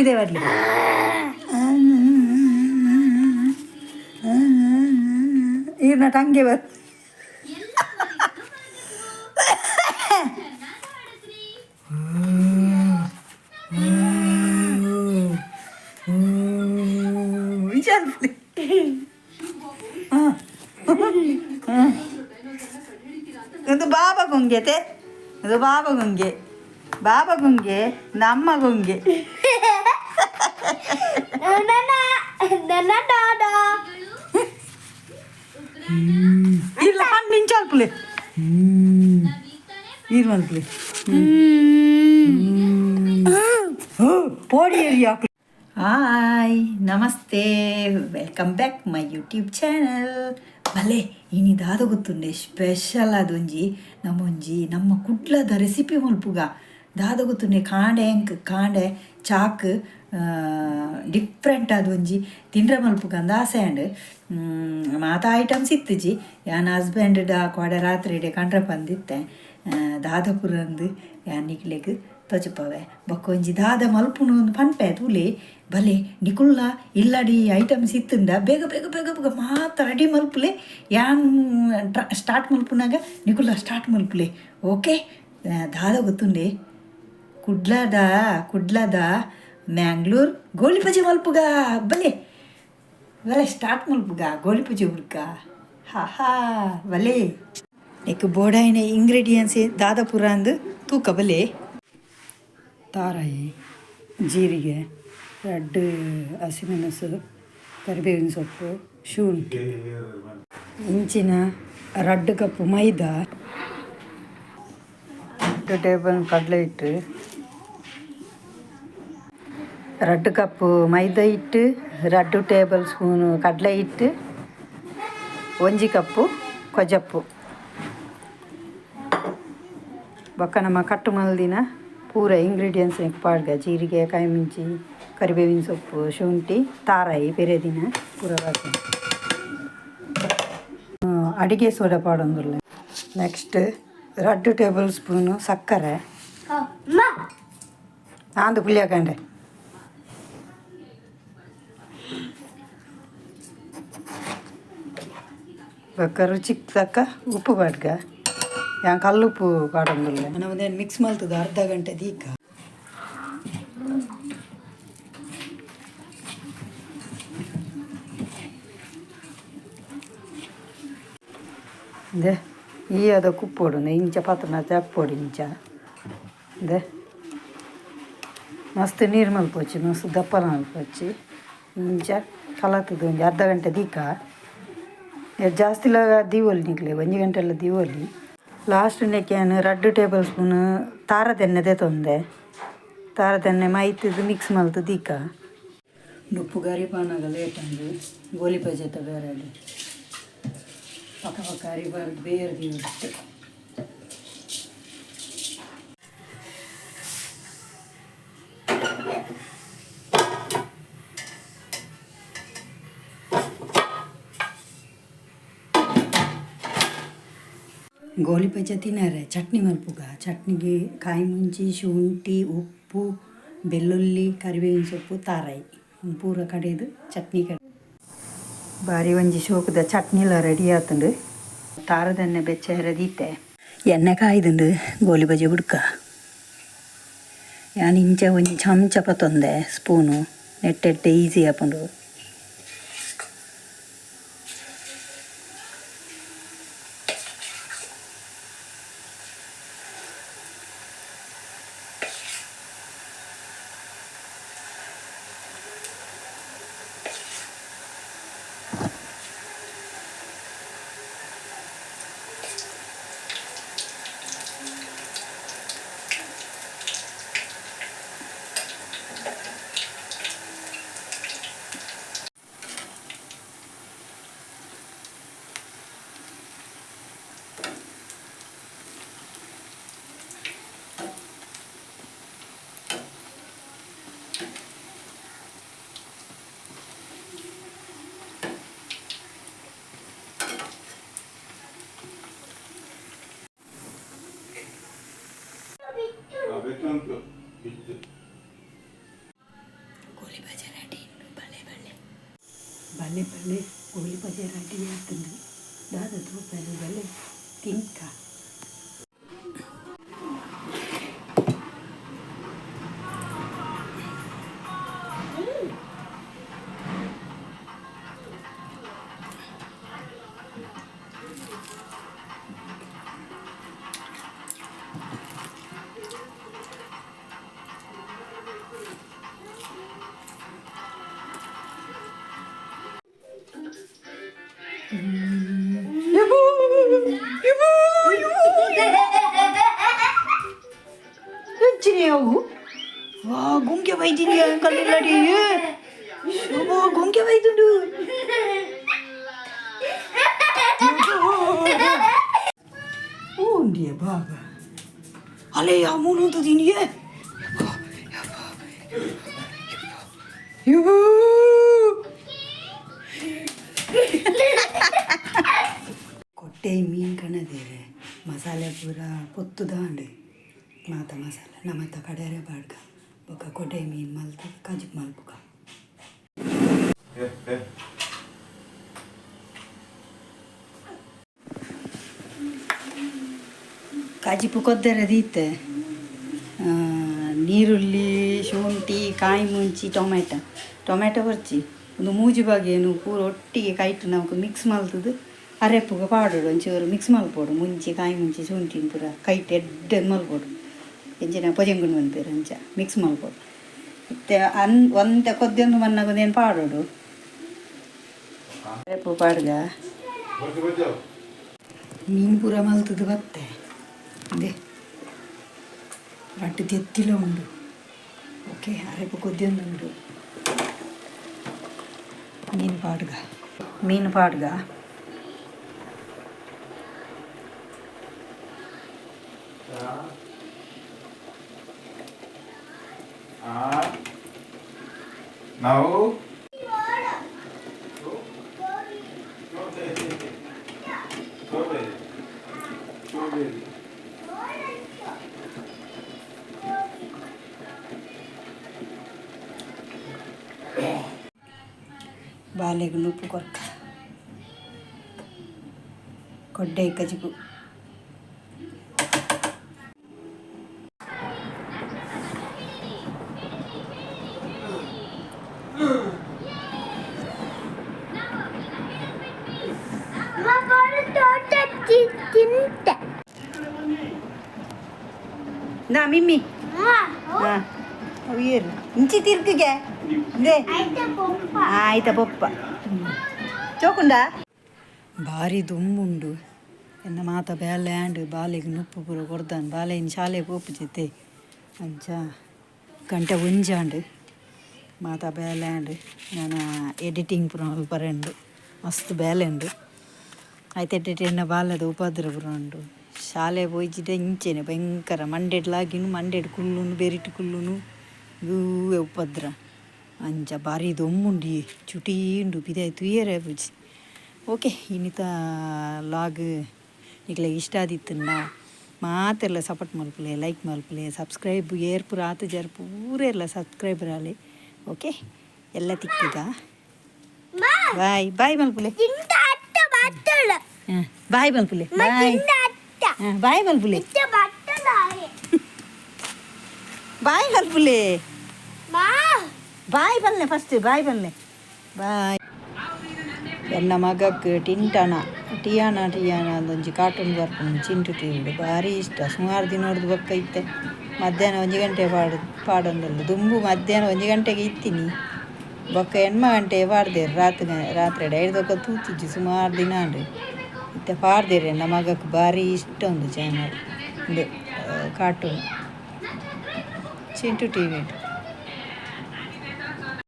ಪಿದೆ ಬರ್ಲಿ. ಈರ್ನ ಟಂಗೆ ಬರ್. ವಿಚಾರ. ಇದು ಬಾಬಾ ಗುಂಗೆತೆ, ಇದು ಬಾಬಾ ಗುಂಗೆ, ಬಾಬಾ ಗುಂಗೆ, ನಮ್ಮ ಗುಂಗೆ. ಇಲ್ಲ, ಹಣ್ಣು ಇಂಚಾಲ್ಪುಲೆ ಈರ್ ಮಲ್ಪುಲೆ ಪೋಡಿ area. Hi, namaste, welcome back my YouTube channel. ಭಲೆ, ಇನಿ ದಾದ ಗೊತ್ತುಂಡೆ ಸ್ಪೆಷಲ್ ಅದೊಂಜಿ ನಮ್ಮೊಂಜಿ ನಮ್ಮ ಕುಡ್ಲದ ರೆಸಿಪಿ ಮಲ್ಪುಗ. ದಾದ ಗೊತ್ತುಂಡೆ, ಕಾಂಡೆ ಎಂಕ್ ಕಾಂಡೆ ಚಾಕ್ ಡಿಫ್ರೆಂಟ್ ಅದೊಂಜಿ ತಿಂಡ್ರೆ ಮಲ್ಪುಗ ಅಂದ್ ಆಸೆ ಆಂಡ್. ಮಾತ ಐಟಮ್ಸ್ ಇತ್ತುಜಿ. ಯಾನ್ ಹಸ್ಬೆಂಡ್ ಕೋಡೆ ರಾತ್ರಿ ಇಡೆ ಕಂಡ್ರೆ ಪಂದಿತ್ತೆ. ದಾದ ಪುರಂದು ಯಾನ್ ನಿಕ್ಲೆಗ್ ತೋಜಪಾವೆ. ಬೊಕ್ಕ ಒಂಜಿ ದಾದ ಮಲ್ಪುನು ಅಂದ್ ಪನ್ಪೆ ತೂಲೆ. ಬಲೆ, ನಿಕುಲ್ಲ ಇಲ್ಲಡಿ ಐಟಮ್ಸ್ ಇತ್ತುಂಡ ಬೇಗ ಬೇಗ ಬೇಗ ಬೇಗ ಮಾತ ರೆಡಿ ಮಲ್ಪುಲೆ. ಯಾನ್ ಸ್ಟಾರ್ಟ್ ಮಲ್ಪುನಾಗ ನಿಕುಲ್ಲ ಸ್ಟಾರ್ಟ್ ಮಲ್ಪುಲೆ, ಓಕೆ? ದಾದ ಗೊತ್ತುಂಡೆ, ಕುಡ್ಲದ ಕುಡ್ಲದ ಮ್ಯಾಂಗ್ಳೂರ್ ಗೋಳಿಬಜೆ ಮಲ್ಪುಗ. ಬಲೆ ಬಲೆ, ಸ್ಟಾರ್ಟ್ ಮಲ್ಪುಗ ಗೋಳಿಬಜೆ ಹುಡ್ಕ. ಹಾ ಹಾ, ಬಲೆ, ನೆಕ್ ಬೋಡಾಯಿನ ಇಂಗ್ರೀಡಿಯೆಂಟ್ಸ್ ದಾದ ಪೂರ ಅಂದ್ ತೂಕ ಬಲೆ. ತಾರಾಯಿ, ಜೀರಿಗೆ, ರಡ್ಡ್ ಹಸಿಮೆಣಸು, ಕರಿಬೇವಿನ ಸೊಪ್ಪು, ಶುಂಠಿ, ಇಂಚಿನ ರಡ್ಡ್ ಕಪ್ ಮೈದಾ, 2 ಟೇಬಲ್ ಕಡಲೆ ಹಿಟ್ಟು, 2 ಕಪ್ ಮೈದಾ ಹಿಟ್ಟು, 2 ಟೇಬಲ್ ಸ್ಪೂನ್ ಕಡಲೆ ಹಿಟ್ಟು, 1 ಕಪ್ಪು ಕೊಜಪ್ಪು. ಬೊಕ್ಕ ನಮ್ಮ ಕಟ್ಟು ಮಲ್ದಿನ ಪೂರ ಇಂಗ್ರೀಡಿಯೆಂಟ್ಸ್ ಪಾಡ್ಗ: ಜೀರಿಗೆ, ಕಾಯಿಮುಂಚಿ, ಕರಿಬೇವಿನ ಸೊಪ್ಪು, ಶುಂಠಿ, ತಾರಾಯಿ, ಪೆರೆದಿನ ಪೂರ ಬಾಕಿ. ಅಡಿಗೆ ಸೋಡಾ ಪಾಡೊಂದುಲ್ಲೆ. ನೆಕ್ಸ್ಟ್ 2 ಟೇಬಲ್ ಸ್ಪೂನು ಸಕ್ಕರೆ ಆಂದು ಪುಳಿಯಾಕಂಡೆ. ಬೊಕ್ಕ ರುಚಿಕ್ ತಕ್ಕ ಉಪ್ಪು ಪಾಡ್ಗ. ಯಾನ್ ಕಲ್ಲುಪ್ಪು ಪಾಡೊಂದುಲ್ಲೆ. ನಮ ಮಿಕ್ಸ್ ಮಲ್ತುದು ಅರ್ಧ ಗಂಟೆ ದೀಕ. ಇಂದೆ ಈ ಅದ ಕುಪ್ಪೊಡು ಇಂಚ ಪತ್ತುನ ತೆಪ್ಪೊಡು ಇಂಚ. ಇಂದೆ ಮಸ್ತ್ ನೀರು ಮಲ್ಪೊಚ್ಚಿ, ಮಸ್ತ್ ದಪ್ಪನ ಮಲ್ಪೊಚ್ಚಿ. ಇಂಚ ಕಲತುದು ಒಂಜಿ ಅರ್ಧ ಗಂಟೆ ದೀಕ. ಜಾಸ್ತಿಲ ದೀವೊಲಿ ನಿಕ್ಲೆ, 1 ಗಂಟೆಲ ದೀವೊಲಿ. ಲಾಸ್ಟ್ ನೆಕ್ಕೆ ಯಾನ್ 2 ಟೇಬಲ್ ಸ್ಪೂನ್ ತಾರದೆಣ್ಣೆ ದೆತೊಂದೆ. ತಾರದೆಣ್ಣೆ ಮೈತ್ದ್ ಮಿಕ್ಸ್ ಮಲ್ತ್ ದೀಕ. ನುಪ್ಪು ಗರಿಪಾನಗ ಲೇಟ್ ಆಂಡ್. ಗೋಲಿ ಬಜೆತ ಬೇರಡ್ ಪಕ್ಕ ಪಕ್ಕ ಅರಿಬಾರ್ದು ಬೇರೆ ದೀವೊಡು. ಗೋಲಿ ಬಜೆ ತಿನರೆ ಚಟ್ನಿ ಮಲ್ಪುಗ. ಚಟ್ನಿಗೆ ಕಾಯಿ ಮುಂಚಿ, ಶುಂಠಿ, ಉಪ್ಪು, ಬೆಳ್ಳುಳ್ಳಿ, ಕರಿಬೇವಿನ ಸೊಪ್ಪು, ತಾರಾಯಿ ಪೂರ ಕಡೆದು ಚಟ್ನಿ ಕಡೆ. ಬಾರಿ ಒಂಜಿ ಶೋಕುದ ಚಟ್ನಿಲ ರೆಡಿ ಆತುಂಡು. ತಾರದೆಣ್ಣೆ ಬೆಚ್ಚ ದೀತೆ. ಎಣ್ಣೆ ಕಾಯ್ದುಂಡು, ಗೋಲಿ ಬಜೆ ಬುಡ್ಕ. ಯಾನ್ ಇಂಚ ಒಂಜಿ ಚಮಚ ಪತ್ತೊಂದೆ ಸ್ಪೂನು, ನೆಟ್ಟೆಡ್ಡೆ ಈಸಿ ಆಪುಂಡು. ಲೇ ಗೋಲಿ ಬಜೆ ರೆಡಿ ಆತುಂಡು ದಾದ ತೂಪೆರೆ ಬಲೆ ತಿಂಕ. ಎಂಚಿನ ಅವು? ವಾ, ಗುಂಗೆ ಬೈದಿನಿ ಕಲ್ಲಿಲ್ಲಡಿ. ಶುಭ, ಗುಂಗೆ ಬೈದುಂಡು. ಉಂಡಿಯ ಬಾಬಾ ಅಲೆ ಮೂಲು ತಿನಿಯೇ. ಕೊಟ್ಟೆ ಮೀನು ಕಣದೇರೆ, ಮಸಾಲೆ ಪೂರ ಪೊತ್ತುದಾಂಡ್. ಮಾತ ಮಸಾಲೆ ನಮತ್ತ ಕಡೆರೆ ಬಾಡ್ಗ. ಬೊಕ್ಕ ಕೊಟ್ಟೆ ಮೀನು ಮಲ್ತ ಕಜಿಪ್ ಮಲ್ಪುಗ. ಕಜಿಪು ಕೊದ್ದೆರೆ ದೀತೆ. ನೀರುಳ್ಳಿ, ಶುಂಠಿ, ಕಾಯಿ ಮುಂಚಿ, ಟೊಮೆಟೊ, ಟೊಮೆಟೊ ಬರ್ಚಿ ಒಂದು ಮೂಜಿ ಬಗೆನು ಪೂರ ಒಟ್ಟಿಗೆ ಕೈಟ್ ನಮಕ್ ಮಿಕ್ಸ್ ಮಲ್ತದು ಅರೆಪ್ಪುಗ ಪಾಡೋಡು. ಒಂಚೂರು ಮಿಕ್ಸ್ ಮಲ್ಪೊಡು. ಮುಂಚಿ, ಕಾಯಿ ಮುಂಚಿ, ಶುಂಠಿ ಪೂರ ಕೈಟ್ ಎಡ್ಡೆ ಮಲ್ಪೊಡು. ಎಂಚಿನ ಪೊಜೆಂಗುಂಡು ಮನ್ಪೆರ್ ಅಂಚ ಮಿಕ್ಸ್ ಮಲ್ಪೊಡು. ಇತ್ತೆ ಅನ್ ಒಂತೆ ಕೊದ್ದೊಂದು ಮನ್ನಗ ಒಂದೇನು ಪಾಡೋಡು. ಅರೆಪ್ಪು ಪಾಡ್ಗ. ಮೀನು ಪೂರ ಮಲ್ತದು ಬತ್ತೆ. ಅದೇ ರಡ್ಡು ತೆತ್ತಿಲ ಉಂಡು. ಓಕೆ, ಅರೆಪು ಕೊದ್ದೊಂದುಂಡು. ಮೀನು ಪಾಡ್ಗ, ಮೀನು ಪಾಡ್ಗ. ನಾವು ಬಾಲೆಗ್ ನುಪ್ಪು ಕೊರ್ಕ. ಕೊಡ್ಡೆ ಕಜಿಪು. ತಿಂತೆ. ನಾ ಮಿಮ್ಮಿ. ಹಾಂ, ಅವು ಏರು ಇಂಚಿ ತಿರ್ಕಿಗೆ ಇಂದೇ. ಆಯ್ತಾ ಪೊಪ್ಪ ಚೋಕುಂಡ. ಭಾರಿ ದುಂಬುಂಡು. ಎನ್ನ ಮಾತ ಬೇಲೆ ಆಂಡ್. ಬಾಲೆಗ್ ನುಪ್ಪು ಪೂರ ಕೊರ್ದಾನ್. ಬಾಲೆ ಇನ್ ಶಾಲೆ ಪೋಪು ಚಿತ್ತೆ. ಅಂಚ ಗಂಟೆ ಒಂಜಾಂಡ್. ಮಾತ ಬೇಲೆ ಆಂಡ್. ನಾನು ಎಡಿಟಿಂಗ್ ಪೂರ ಮಲ್ಪರೆ ಉಂಡು. ಮಸ್ತ್ ಬೇಲೆ ಉಂಡು. ಆಯ್ತು, ಎಡಿಟ್ ಎನ್ನ ಬಾಲೆದ ಉಪದ್ರ ಪೂರ ಉಂಡು. ಶಾಲೆ ಪೋಯಿಜಿಡ ಇಂಚೆನೆ ಭಯಂಕರ. ಮಂಡೆಡ್ ಲಾಗಿನು, ಮಂಡೆಡ್ ಕುಲ್ಲುನು, ಬೆರಿಟ್ ಕುಲ್ಲುನು, ಇವುವೆ ಉಪದ್ರ. ಅಂಚ ಭಾರಿ ದೊಂಬುಂಡು, ಚುಟೀ ಉಂಡು. ಪಿದಾಯಿ ತೂಯೆರೆ ಆಪುಜಿ. ಓಕೆ, ಇನಿತ ಲಾಗ್ ನಿಕ್ಲೆಗ್ ಇಷ್ಟ ಆದಿತ್ತುಂಡ ಮಾತೆರ್ಲ ಸಪೋರ್ಟ್ ಮಲ್ಪುಲೆ, ಲೈಕ್ ಮಲ್ಪುಲೆ, ಸಬ್ಸ್ಕ್ರೈಬ್ ಏರ್ ಪೂರ ಆತುಜರ್ ಪೂರ ಎಲ್ಲ ಸಬ್ಸ್ಕ್ರೈಬರ್ ಆಲೆ. ಓಕೆ, ಎಲ್ಲ ತಿಕ್ಕಿದ. ಬಾಯ್ ಬಾಯ್ ಮಲ್ಪುಲೆ. ತಿಂತ ಅತ್ತ ಬತ್ತಳು. ಬಾಯ್ ಮಲ್ಪುಲೆ, ಬಾಯ್. ತಿಂದ ಅತ್ತ. ಬಾಯ್ ಮಲ್ಪುಲೆ. ಇತ್ತ ಬತ್ತಲಾರೆ. ಬಾಯ್ ಮಲ್ಪುಲೆ. ಮಾ. ಬಾಯ್ ಬಲ್ಲೆ, ಫಸ್ಟ್ ಬಾಯ್ ಬಲ್ಲೆ. ಬಾಯ್. ಎನ್ನ ಮಗಕ್ ಟಿಂಟಣ ಟಿಯಾನ ಟಿಯಾನ ಅಂದೊಂಜಿ ಕಾರ್ಟೂನ್ ಬರ್ಪುಂಡು ಚಿಂಟು ಟಿವಿಡ್, ಭಾರಿ ಇಷ್ಟ. ಸುಮಾರು ದಿನೊಡ್ದು ಬೊಕ್ಕ ಇತ್ತೆ ಮಧ್ಯಾಹ್ನ 1 ಗಂಟೆ ಪಾಡು ಪಾಡೊಂದುಲ್ಲೆ. ದುಂಬು ಮಧ್ಯಾಹ್ನ 1 ಗಂಟೆಗೆ ಇತ್ತೀನಿ, ಬೊಕ್ಕ 8 ಗಂಟೆ ಪಾಡ್ದೇರು ರಾತ್ರಿ. ರಾತ್ರಿ ಐದು ಬೊಕ್ಕ ತೂತುಜಿ ಸುಮಾರು ದಿನ ಆಂಡ್. ಇತ್ತೆ ಪಾಡ್ದೇರು. ಎನ್ನ ಮಗಕ್ ಭಾರಿ ಇಷ್ಟ ಉಂದು ಚಾನಲ್, ಉಂದು ಕಾರ್ಟೂನ್ ಚಿಂಟು ಟಿವಿಡ್.